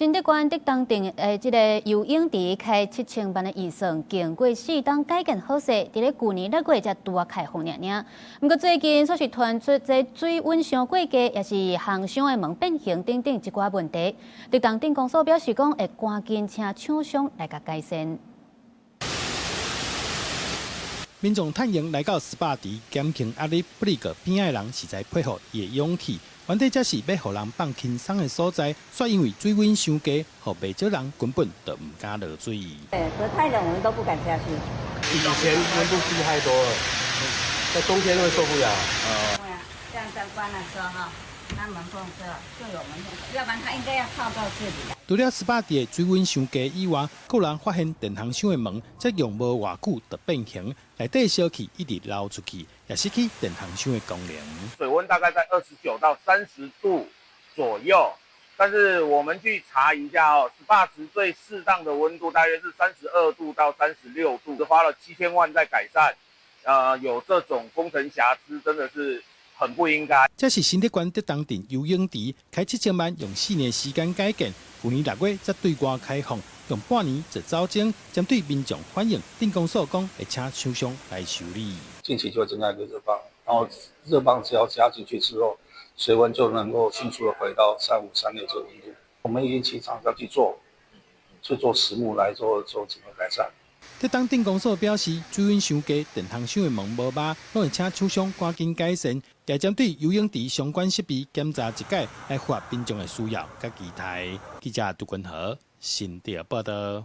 新竹縣竹東鎮的這个游泳池開7000萬的預算，經過4冬改建好勢，佇咧舊年6月才拄仔開放爾爾。毋過最近煞是傳出這水溫傷過低，抑是烘箱的門變形等等一寡問題。竹東鎮公所表示講，會趕緊請廠商來共改善。民眾趁閒來到 SPA 池減輕壓力，不過邊仔的人實在佩服伊的勇氣。原底這是欲予人放輕鬆的所在，卻因為水溫傷低，予袂少人根本就毋敢落水。對，可太冷，我們都不敢下去。以前溫度低太多了，在冬天會受不了。對啊，這樣在關的時候哈，那門縫這就有門縫，要不然它應該要靠到這裡來。除了 SPA 池的水溫傷低以外，閣有人發現電烘箱的門才用無偌久就變形，內底燒氣一直流出去，也失去電烘箱的功能。水溫大概在29到30度左右，但是我們去查一下哦，SPA 池最適當的溫度大約是32度到36度，花了7000萬在改善，有這種工程瑕疵，真的是很不應該。這是新竹縣竹東鎮游泳池，開7000萬，用4年時間改建，舊年6月才對外開放，用半年就走鐘，針對民眾反映，鎮公所講會請廠商來修理。近期就會增加一個熱泵，然後熱泵只要加進去之後，水溫就能夠迅速的回到35、36這個溫度。我們已經請廠商去做實木來做整個改善。竹東鎮公所表示，水溫傷低，電烘箱的門無峇，攏會請廠商趕緊改善，也針對游泳池相關設備檢查一擺，來符合民眾的需要佮期待。記者杜君和新竹報導。